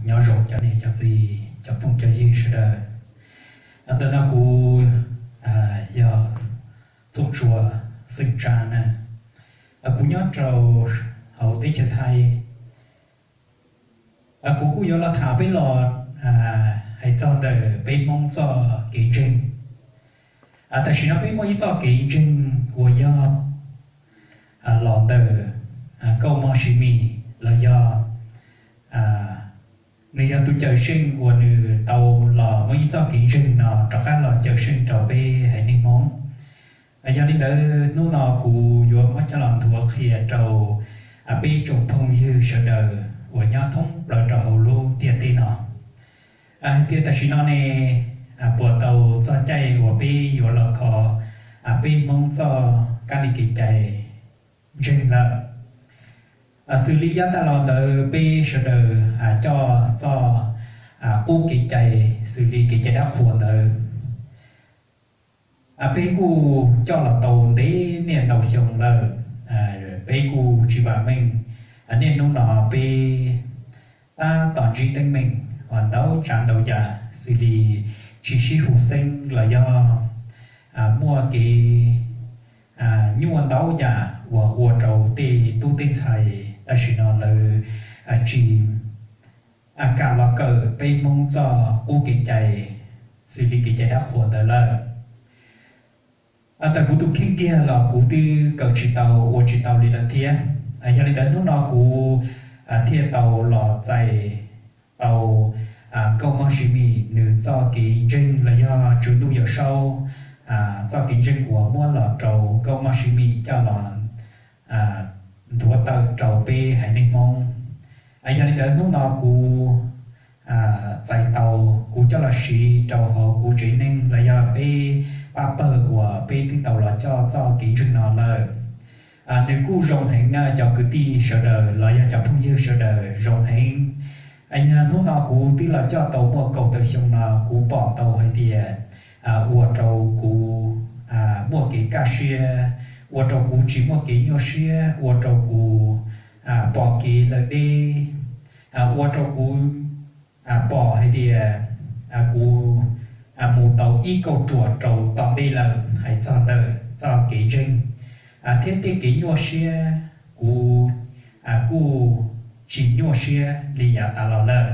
Nyob zoo cov niam cov txiv cov phooj cov ywg sawv daws. Ntawm no kuv yog Txooj Tsua xeem Tsab na. Kuv nyob rau hauv teb chaws Thaib. Kuv kuj yuav los tham peb los hais txog ntawm peb Hmoob txoj kev ntseeg. Tam sim no peb muaj ib txoj kev ntseeg uas yog los ntawm Nkauj Mog Siv Mis los yog nws yog tus cawm seej uas nws tau los muab ib txoj kev ntseeg no rov qab los cawm seej rau peb haiv neeg Hmoob. Yog li ntawd hnub no kuv yuav muab coj los nthuav qhia rau peb tsoom phooj ywg sawv daws uas nyob thoob plaws rau hauv lub ntiaj teb no hais tias tam sim no ne puas tau txog caij uas peb yuav los kho peb Hmoob txoj kab li kev cai ntseeg lawm. Xws li yav tag los ntawd peb sawv daws coj txoj qub kev cai xws li kev cai dab qhuas ntawd peb kuj coj los tau ntev niaj ntau xyoo lawm. Peb kuj tsis vam meej, niaj hnub no peb tab tom ntsib teeb meem uas ntau tsav ntau yam xws li tsis sib hu xeeb los yog muaj kev nyuaj ntau yam uas ua rau tej tub tej ntxhais tam sim no lawv tsis kam los kawm peb Hmoob txoj qub kev cai xws li kev cai dab qhuas ntawd lawm. Tawm kuv tus kheej kiag los kuv twb kawm tsis tau ua tsis tau li lawm thiab. Yog li ntawd hnub no kuv thiaj tau los txais tau Nkauj Mog Siv Mis nws txoj kev ntseeg los yog Tswv Ntuj Yawm Saub txoj kev ntseeg uas muab los rau Nkauj Mog Siv Mis coj los nthuav tawm rau peb haiv neeg Hmoob. Yog li ntawd hnub no kuv txais tau, kuv coj los siv rau hauv kuv tsev neeg los yog peb pab pawg uas peb twb tau los coj txoj kev ntseeg no lawm. Nws kuj zoo heev na cov kwv tij sawv daws los yog cov phooj ywg sawv daws, zoo heev. Yog hnub no kuv twb los coj tau muaj kaum tawm xyoo no kuv pom tau hais tias ua rau kuv muaj kev kaj siab, ua rau kuv tsis muaj kev nyuaj siab, ua rau kuv pom kev lawm deb, ua rau kuv pom hais tias kuv mus tau ib kauj ruam rau tom ntej lawm hais txog ntawm txoj kev ntseeg thiab tej kev nyuaj siab kuv kuj tsis nyuaj siab li yav tas los lawm.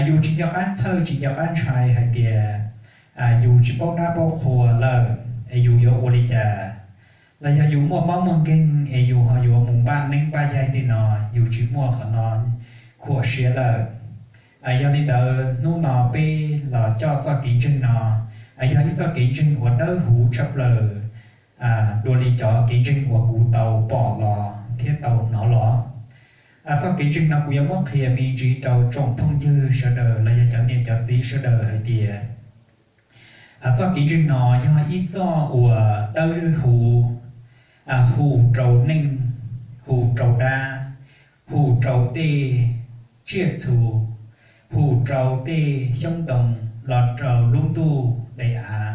Yus tsis nco qab txhawj tsis nco qab ntshai hais tias yus tsis paub dab paub qhua lawm es yus yuav ua li cas, los yog yus muaj mob muaj nkeeg es yus ho yuav mus npaj neeb npaj yaig tej no, yus tsis muaj qhov no khuam siab lawm. Yog li ntawd hnub no peb los coj txoj kev ntseeg no yog ib txoj kev ntseeg uas dawb huv tshaj plaws dua li cov kev ntseeg uas kuv tau pom los thiab tau hnov los. Txoj kev ntseeg no kuv yuav muab qhia me ntsis rau tsoom phooj ywg sawv daws los yog cov niam cov txiv sawv daws hais tias txoj kev ntseeg no yog ib txoj uas dawb huv, hu rau neeg, hu rau dab, hu rau tej tsiaj txhu, hu rau tej xyoob ntoo los rau lub ntuj daim av.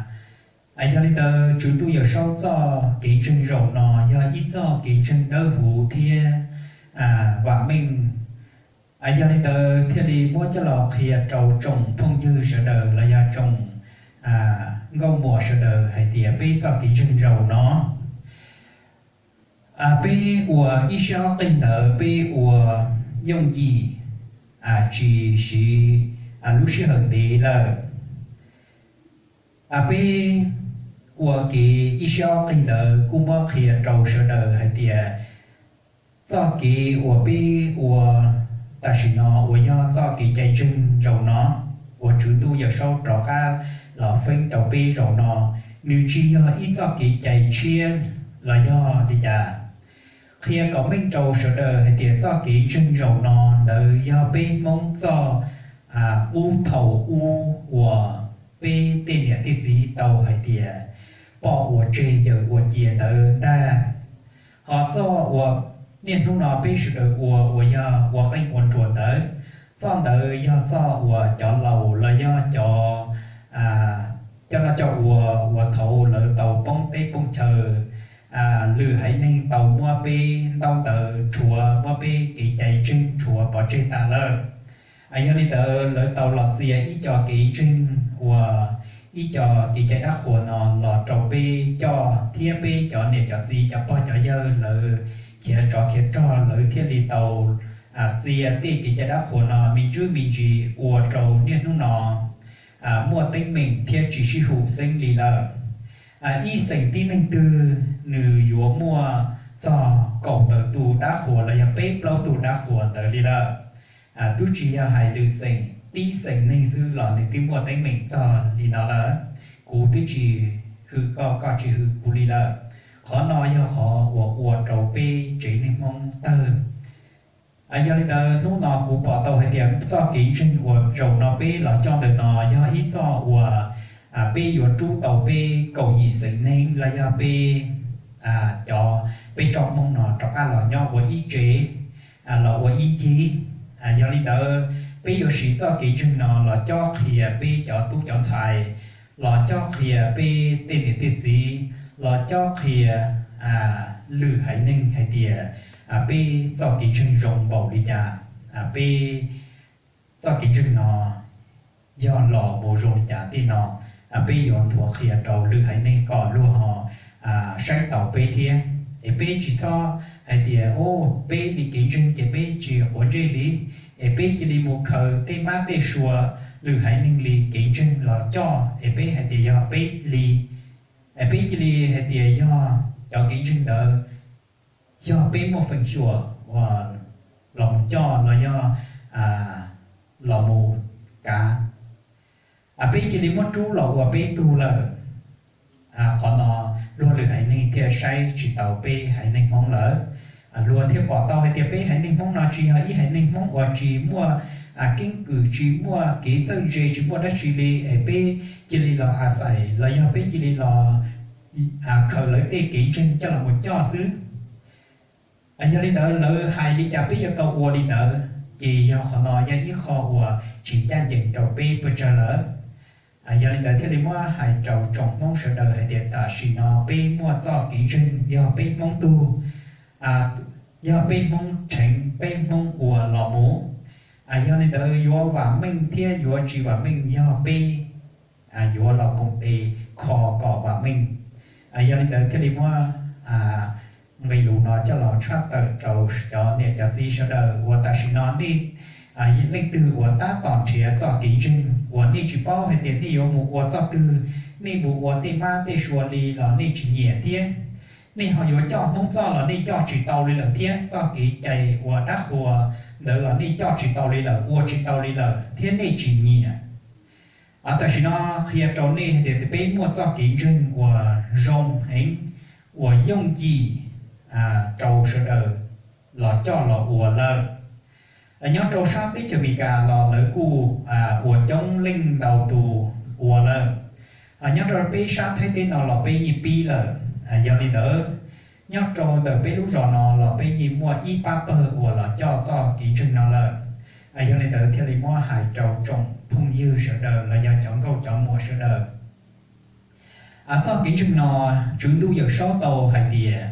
Yog li ntawd Tswv Ntuj Yawm Saub txoj kev ntseeg zaum no yog ib txoj kev ntseeg dawb huv thiab vam meej. Yog li ntawd thiaj li muab coj los qhia rau tsoom phooj ywg sawv daws los yog tsoom nkauj muam sawv daws hais tias peb txoj kev ntseeg zaum no, peb ua ib siab ob qig ntawd peb ua yooj yim, tsis siv lub sij hawm ntev lawm. Peb ua kev ib siab ob qig ntawd kuj muab qhia rau sawv daws hais tias txoj kev uas peb ua tam sim no uas yog txoj kev cai ntseeg zaum no uas Tswv Ntuj Yawm Saub rov qab los feeb rau peb zaum no, nws tsis yog ib txoj kev cai tshiab los yog li cas. Qhia kom meej rau sawv daws hais tias txoj kev ntseeg zaum no ntawd yog peb Hmoob txoj qub thaum ub uas peb tej niam tej txiv tau hais tias poj ua tseg yawm ua cia ntawd ntag. Ho txoj uas niaj hnub no peb sawv daws ua uas yog ua qeej ua nruas ntawd, txoj ntawd yog txoj uas cov laus los yog cov coj noj coj ua uas thaud lawv tau poob teb poob chaw, lwm haiv neeg tau muab peb ntaub ntawv rhuav, muab peb kev cai ntseeg rhuav pov tseg tas lawm. Yog li ntawd lawv tau los txia ib co kev ntseeg uas ib co kev cai dab qhuas no los rau peb coj thiab peb cov niam cov txiv cov pog cov yawg lawv khiav tsov khiav rog lawv thiaj li tau txia tej kev cai dab qhuas no me ntsis me ntsis ua rau niaj hnub no muaj teeb meem thiab tsis sib hum xeeb li lawm. Ib xeem tib neeg twg nws yuav muaj txog kaum tawm tus dab qhuas los yog peb plaub tug dab qhuas ntawd li lawm. Twb tsis yog hais lwm xeem, tib xeem neeg xwb los nws twb muaj teeb meem txog li no lawm. Kuv twb tsis hwm koj, koj tsis hwm kuv li lawm. Qhov no yog qhov uas ua rau peb tsev neeg Hmoob tawg. Yog li ntawd hnub no kuv pom tau hais tias txoj kev ntseeg uas zaum no peb los coj ntawm no yog ib txoj uas peb yuav rub tau peb kaum yim xeem neeg los yog peb cov, peb tsoom Hmoob no rov qab los nyob ua ib tsev, los ua ib yig. Yog li ntawd peb yuav siv txoj kev ntseeg no los cob qhia peb cov tub cov ntxhais, los cob qhia peb tej niam tej txiv, los cob qhia lwm haiv neeg hais tias peb txoj kev ntseeg zoo npaum li cas, peb txoj kev ntseeg no yog los mus zoo li cas tej no. Peb yuav nthuav qhia rau lwm haiv neeg kom luag ho saib taus peb thiab. Es peb tsis txhob hais tias, o, peb li kev ntseeg ces peb tsis quav ntsej li, es peb cia li mus khaws tej mab tej sua lwm haiv neeg li kev ntseeg los coj es peb hais tias yog peb li, es peb cia li hais tias yog cov kev ntseeg ntawd yog peb muaj feem xyuam uas los mus coj los yog los mus kav, peb cia li muab rub los ua peb tug lawm. Qhov no luag lwm haiv neeg thiaj saib tsis taus peb haiv neeg Hmoob lawm. Luag thiaj pom tau hais tias peb haiv neeg Hmoob no tsis yog ib haiv neeg Hmoob uas tsis muaj keeb kwm, tsis muaj kev txawj ntse, tsis muaj dab tsi li, es peb cia li los a xais los yog peb cia li los khaws lawv tej kev ntseeg coj los mus coj xwb. Yog li ntawd lawv hais li cas peb yuav tau ua li ntawd, ces yog qhov no yog ib qho uas tsis ncaj ncees rau peb puas tsawg lawm. Yog li ntawd thiaj li muab hais rau tsoom Hmoob sawv daws hais tias tam sim no peb muaj txoj kev ntseeg yog peb Hmoob tug, yog peb Hmoob rheev, peb Hmoob ua los mus. Yog li ntawd yuav vam meej thiab yuav tsis vam meej yog peb yuav los koom tes kho kom vam meej. Yog li ntawd thiaj li muab nqe lus no coj los tshaj tawm rau cov niam cov txiv sawv daws uas tam sim no nej leej twg uas tab tom nrhiav txoj kev ntseeg uas nej tsis paub hais tias nej yuav mus ua txoj twg, nej mus ua tej mab tej sua li los nej tsis nyiam thiab. Nej ho yuav coj Hmoob txoj los nej coj tsis tau li lawm thiab, txoj kev cai uas dab qhuas ntawd los nej coj tsis tau li lawm, ua tsis tau li lawm thiab nej tsis nyiam. Tam sim no qhia rau nej hais tias peb muaj txoj kev ntseeg uas zoo heev, uas yooj yim rau sawv daws los coj los ua lawm. Nyob rau sab teb chaws Amelikas los lawv kuj ua coob leej ntau tus ua lawm. Nyob rau peb sab Thaib teb no los peb yeej pib lawm. Yog li ntawd, nyob rau ntawm peb lub zos no los peb yeej muaj ib pab pawg uas los coj txoj kev ntseeg no lawm. Yog li ntawd thiaj li muab hais rau tsoom phooj ywg sawv daws los yog cov nkauj cov muam sawv daws. Txoj kev ntseeg no, Tswv Ntuj Yawm Saub tau hais tias,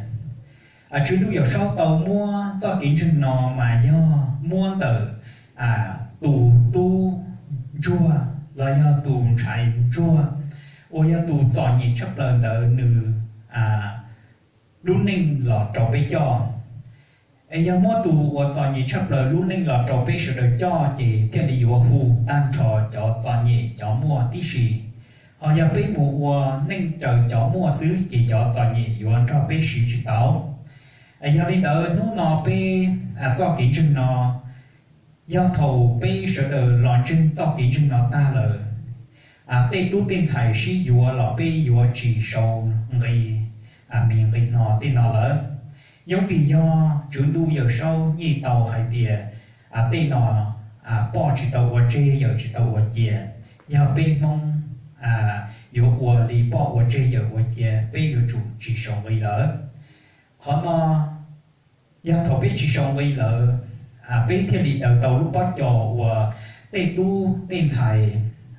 Tswv Ntuj Yawm Saub tau muab txoj kev ntseeg no mas yog muab ntawm tus tub ntsuag los yog tus ntxhais ntsuag uas yog tus txom nyem tshaj plaws ntawd nws lub neej los rau peb coj. Es yog muab tus uas txom nyem tshaj plaws lub neej los rau peb sawv daws coj ces thiaj li yuav hu tag nrho cov txom nyem cov muaj tib si. Ho yog peb mus ua neej raws cov muaj xwb ces cov txom nyem yuav nrog peb siv tsis tau. Yog li ntawd hnub no peb txoj kev ntseeg no, yog thaum peb sawv daws los ntseeg txoj kev ntseeg no tag lawm, tej tub tej ntxhais sib yuav los peb yuav tsis sau nqi me nqi no tej no lawm. Yoov vim yog Tswv Ntuj Yawm Saub yeej tau hais tias tej no poj tsis tau ua tseg yawm tsis tau ua cia. Yog peb Hmoob yuav ua li poj ua tseg yawm ua cia peb yuav tsum tsis sau nqi lawm. Qhov no yog thaum peb tsis sau nqi lawm, peb thiaj li daws tau lub pob co uas tej tub tej ntxhais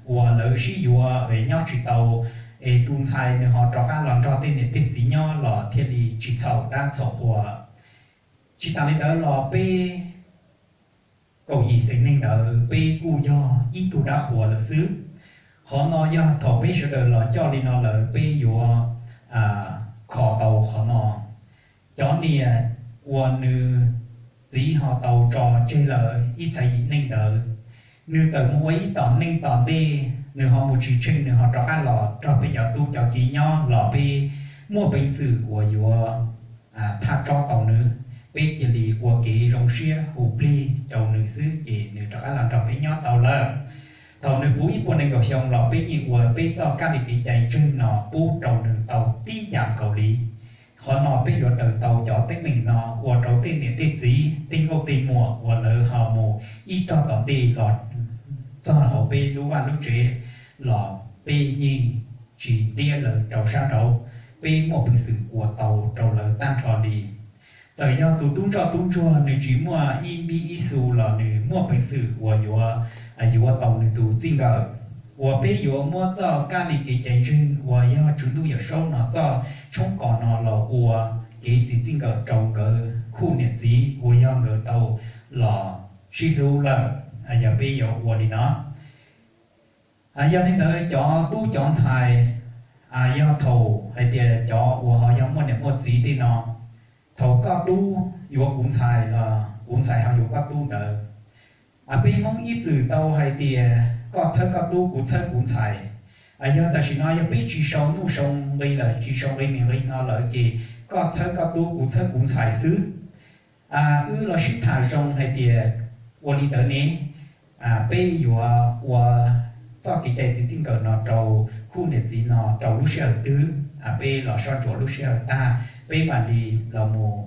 uas lawv sib yuav nyob tsis tau, es tus ntxhais nws ho rov qab los nrog tej niam tej txiv nyob los thiaj li tsis txhaum dab txhaum qhua. Tsis tas li ntawd los peb kaum yim xees neeg ntawd peb kuj yog ib tug dab qhuas lawm xwb. Qhov no yog thaum peb sawv daws los coj li no lawm peb yuav kho tau qhov no. Cov niam uas nws txiv ho tau tso tseg lawm ib txhais yim neej ntawd, nws txawm mus ua ib tom neej tom ntej, nws ho mus tsis tsheej, nws ho rov qab los nrog peb cov tub cov kiv nyob los peb muaj peev xwm uas yuav thaj tsob tau nws, peb cia li ua kev zoo siab hu plig rau nws xwb ces nws rov qab los nrog peb nyob tau lawm. Thaum nws puv ib puas nees nkaum xyoo los peb yeej ua peb txoj kab li kev cai ntseeg no pub rau nws tau tib yam nkaus li. Qhov no peb yuav daws tau cov teeb meem no ua rau tej niam tej txiv tej nkauj tej muam uas lawv ho mus ib tog tom ntej los txog hauv peb lub vaj lub tsev los peb yeej tsis ntiab lawv rau sab nraud, peb muaj peev xwm ua tau rau lawv tag nrho li. Txawm yog tus tub ntsoj tub ntsuag nws tsis muaj ib npib ib xu los nws muaj peev xwm uas yuav yuav tau nws tus txij nkawm. Uas peb yuav muab txoj kab li kev cai ntseeg uas yog Tswv Ntuj Yawm Saub no txoj tshoob kos no los ua kev txiv txij nkawm rau nkawd khub niam txiv uas yog nkawd tau los sib hlub lawm. Yog peb yuav ua li no, yog li ntawd cov tub cov ntxhais, yog thaum hais tias cov uas ho yog muaj niam muaj txiv tej no, thaum koj tub yuav kuv ntxhais los kuv ntxhais ho yuav koj tub ntawd, peb Hmoob ib txwm tau hais tias koj txhawb koj tub kuv txhawb kuv ntxhais. Yog tam sim no yog peb tsis sau nuj sau nqi lawm tsis sau nqi me nqi no lawm ces koj txhawb koj tub kuv txhawb kuv ntxhais xwb. Wb los sib tham zoo hais tias ua li ntawd ne, peb yuav ua txoj kev cai txiv txij nkawm no rau khub niam txiv no rau lub sij hawm twg, peb los soj ntsuam lub sij hawm tag peb mam li los mus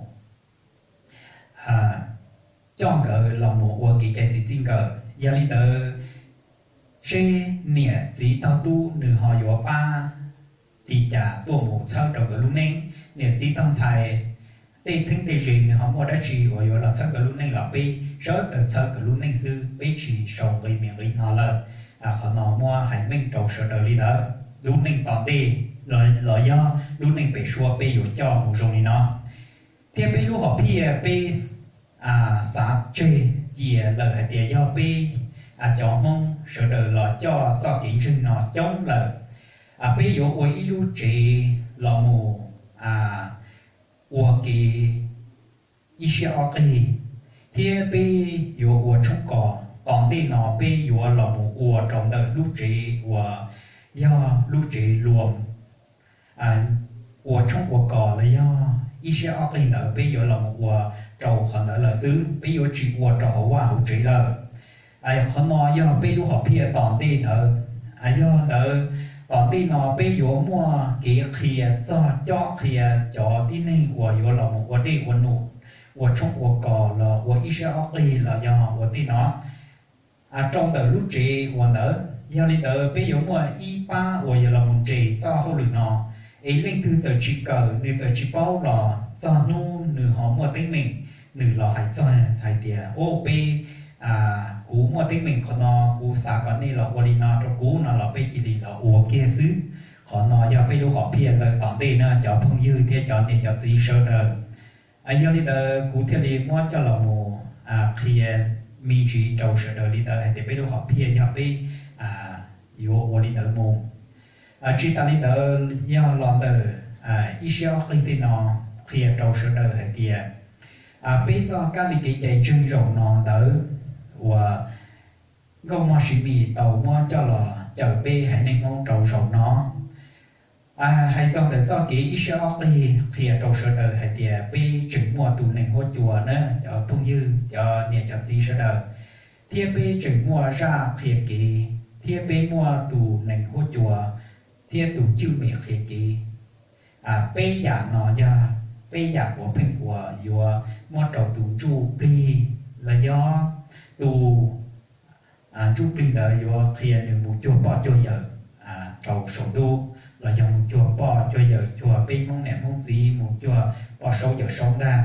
coj nkawd los mus ua kev cai txiv txij nkawm. Yog li ntawd seb niam txiv tog tub nws ho yuav pab li cas tuaj mus txhawb rau nkawd lub neej. Niam txiv tog ntxhais tej txheeb tej ze nws ho muaj dab tsi uas yuav los txhawb nkawd lub neej los peb sawv daws txhawb nkawd lub neej xwb, peb tsis sau nqi me nqi no lawm. Qhov no muab hais meej rau sawv daws li ntawd. Lub neej tom ntej los yog lub neej pem suab peb yuav coj mus zoo li no. Thiab peb lub hom phiaj peb xav tseg cia lawm hais tias yog peb cov Hmoob sawv daws los coj txoj kev ntseeg no coob lawm, peb yuav ua ib lub tsev los mus ua kev ib siab ob qig, thiab peb yuav ua tshoob kos. Tom ntej no peb yuav los mus ua rau ntawm lub tsev uas yog lub tsev luas ua tshoob ua kos los yog ib siab ob qig ntawd peb yuav los mus ua rau qhov ntawd lawm xwb, peb yuav tsis ua rau hauv vaj hauv tsev lawm. Qhov no yog peb lub hom phiaj tom ntej ntawd. Yog ntawd tom ntej no peb yuav muaj kev qhia txog cob qhia cov tib neeg uas yuav los mus ua dej ua num, ua tshoob ua kos los ua ib siab ob qig los yog ua tej no rau ntawm lub tsev uas ntawd. Yog li ntawd peb yuav muaj ib pab uas yuav los mus nres txoj hauj lwm no, es leej twg txawm tsis kawm nws txawm tsis paub los txog hnub nws ho muaj teeb meem, nws los hais txog hais tias, o, peb, kuv muaj teeb meem qhov no, kuv xav kom nej los ua li no rau kuv no los peb cia li los ua kiag xwb. Qhov no yog peb lub hom phiaj ntawm tom ntej na cov phooj ywg thiab cov niam cov txiv sawv daws. Yog li ntawd kuv thiaj li muab coj los mus qhia me ntsis rau sawv daws li ntawd hais tias peb lub hom phiaj yog peb yuav ua li ntawd mus. Tsis tas li ntawd yog los ntawm ib siab ob qig tej no qhia rau sawv daws hais tias peb txoj kab li kev cai ntseeg zaum no ntawd uas Nkauj Mog Siv Mis tau muab coj los cawm peb haiv neeg Hmoob rau zaum no. Hais txog ntawm txoj kev ib siab ob qig qhia rau sawv daws hais tias peb tseem muaj tus nees huab cua na cov phooj ywg cov niam cov txiv sawv daws, thiab peb tseem muaj zaj qhia kev, thiab peb muaj tus nees huab cua, thiab tus cwj mem qhia kev. Peb yam no yog peb yam puav pheej uas yuav muab rau tus ntsuj plig los yog tus ntsuj plig ntawd yuav qhia nws mus cuag poj cuag yawm rau saum ntuj, los yog mus cuag poj cuag yawm, cuag peb Hmoob niam Hmoob txiv, mus cuag poj saub yawm saub ntag.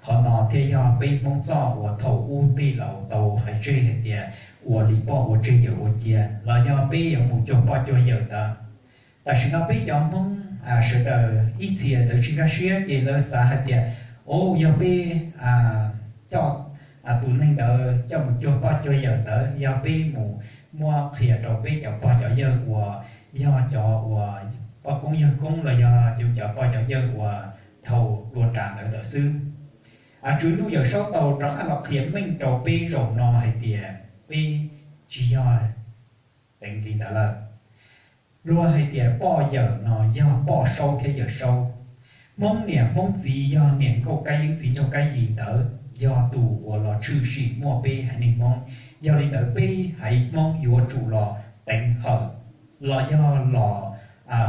Qhov no thiaj yog peb Hmoob txoj uas thaum ub tej laus tau hais tseg hais tias ua li poj ua tseg yawm ua cia, los yog peb yuav mus cuag poj cuag yawm ntawd. Tam sim no peb cov Hmoob sawv daws ib txhia lawv tsis nkag siab ces lawv xav hais tias, o, yog peb coj tus neeg ntawd coj mus cuag pog cuag yawm ntawd, yog peb mus muab qhia rau peb cov pog cov yawg uas yog cov uas poj koob yawg koob los yog yus cov pog cov yawg uas dhau dua nram ntawd lawm xwb. Tswv Ntuj Yawm Saub tau rov qab los qhia meej rau peb zaum no hais tias peb tsis yog teev li ntawd lawm. Luag hais tias poj yawm no yog poj saub thiab yawm saub. Hmoob niam hmoob txiv yog niam nkauj kab yeeb txiv nraug kab yis ntawd yog tus uas los tshwm sim muaj peb haiv neeg hmoob. Yog li ntawd peb haiv hmoob yuav tsum los teev hawm los yog los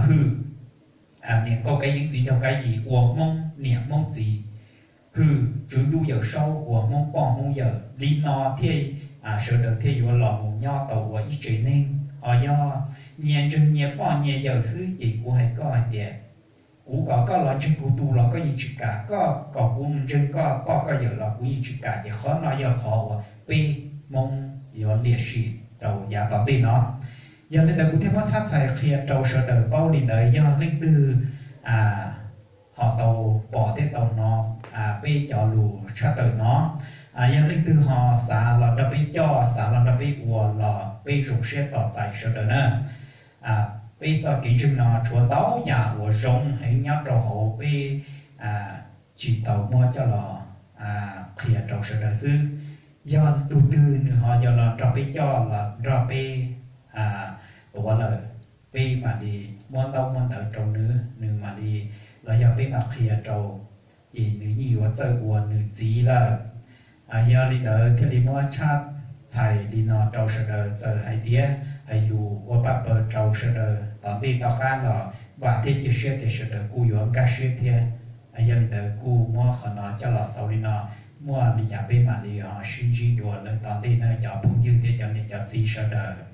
hwm niam nkauj kab yeeb txiv nraug kab yis ua hmoob niam hmoob txiv, hwm Tswv Ntuj Yawm Saub ua hmoob poj hmoob yawm. Li no thiaj sawv daws thiaj yuav los mus nyob tau ua ib tsev neeg. Ho yog nyias ntseeg nyias poj nyias yawm xwb ces kuv hais koj hais tias kuv kom koj los ntseeg kuv tus los koj yeej tsis kam, koj kom kuv mus ntseeg koj poj koj yawm los kuv yeej tsis kam, ces qhov no yog qhov uas peb hmoob yuav liam sim rau yav tom ntej no. Yog li ntawd kuv thiaj muab txhab txhais qhia rau sawv daws paub li ntawd. Yog leej twg ho tau pom thiab tau hnov peb cov lus tshaj tawm no, yog leej twg ho xav los nrog peb coj, xav los nrog peb ua los peb zoo siab tos txais sawv daws na. Peb txoj kev ntseeg no tshuav ntau yam uas zoo heev nyob rau hauv, peb tsis tau muab coj los qhia rau sawv daws xwb. Yog tus twg nws ho yuav los nrog peb coj los nrog peb tuav lawm, peb mam li muab ntaub muab ntawv rau nws, nws mam li, los yog peb mam qhia rau, ces nws yeej yuav txawj ua nws txiv lawm. Yog li ntawd thiaj li muab tshab txhais li no rau sawv daws, txawm hais tias hais lus ua paj pawg rau sawv daws tom ntej tom qab los vam thiab cia siab tias sawv daws kuj yuav nkag siab thiab. Yog li ntawd kuj muab qhov no coj los xaus li no, muaj li cas peb mam li ho sib ntsib dua lawm tom ntej na cov phooj ywg thiab cov niam cov txiv sawv daws.